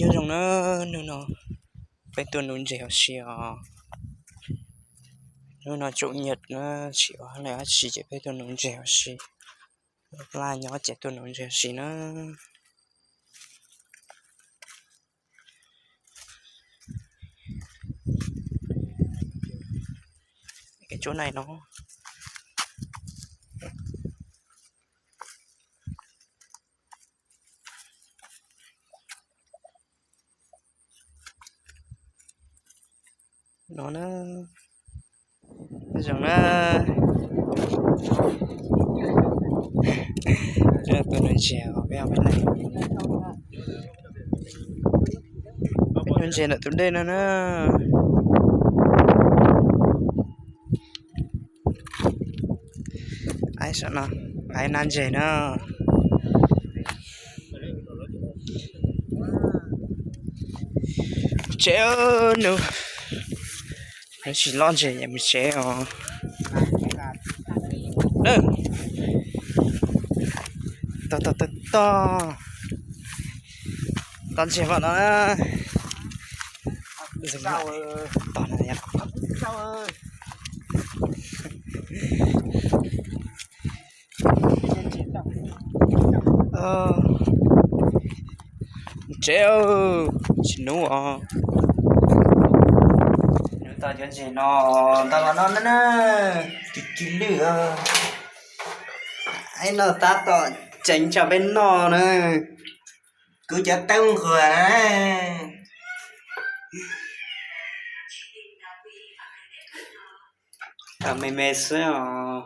Nyob zoo na, hnub no peb tuaj nuv ntses ua si os. Hnub no tsaus ntuj na, tsis ua hauj lwm dab tsi ces peb tuaj nuv ntses ua si. Laj nyob ces tuaj nuv ntses ua si na. Tsuab nai no. No na, zoo na. Tus nws ntses peb, peb nug ntses ntawm tus dej no na. Ai, saum no hais na ntses na. Tsev nus, tsis loj ntses mus tsev os. Tog tog tog tog, tog ntses mas no. Tog no. Tsev, tsis nub os. Nub tau cov ntses no, ntau los no na, cig cig lwj. Ai, no tab tom tseev tso peb noj na. Kuv cov teeb nquag na. Tau me me xwb os.